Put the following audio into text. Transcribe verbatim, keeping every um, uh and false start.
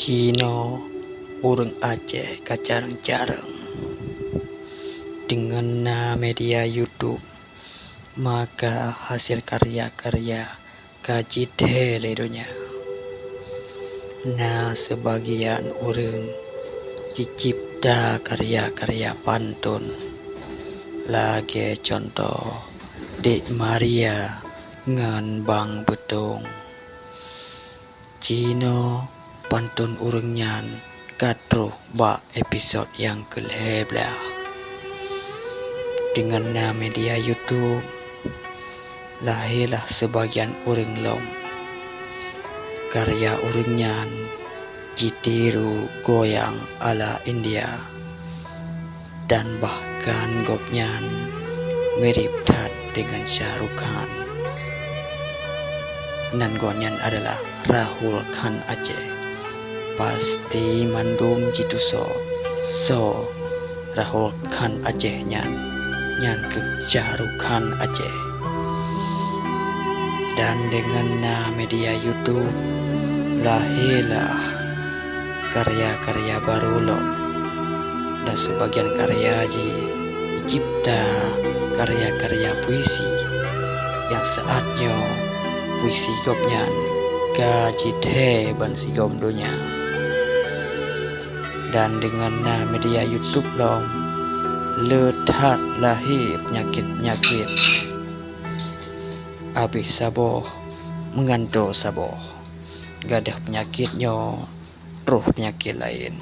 Kinoe ureuëng Aceh ka careueng-careueng. Deungon na media YouTube, maka hasé karya-karya ka jithée lé donya. Na seubagian ureuëng jicipta karya-karya panton, lagée cuntoh Dek Maria ngon Bang Beutong. Jinoe panton ureuëng nyan ka troh bak episode nyang keu lhée blaih. Deungon na media YouTube, lahé lah seubagian ureuëng lom. Karya ureuëng nyan jitiru goyang ala India. Dan bahkan gobnyan mirip that deungon Shah Rukh Khan. Nan gobnyan adalah Rahul Khan Aceh. Pasti mandum jitusoe soe Rahul Khan Aceh nyan, nyan keuh Shah Rukh Khan Aceh. Dan deungon na media YouTube, lahé lah karya-karya barô lom. Dan seubagian karya jih jicipta karya-karya puisi nyang saát nyoe puisi gobnyan ka jithée bansigom donya. Dan deungon na media YouTube lom, le that lahé peunyakét-peunyakét. Abéh saboh meugantoe saboh. Gadôh peunyakét nyoe, troh peunyakét laén.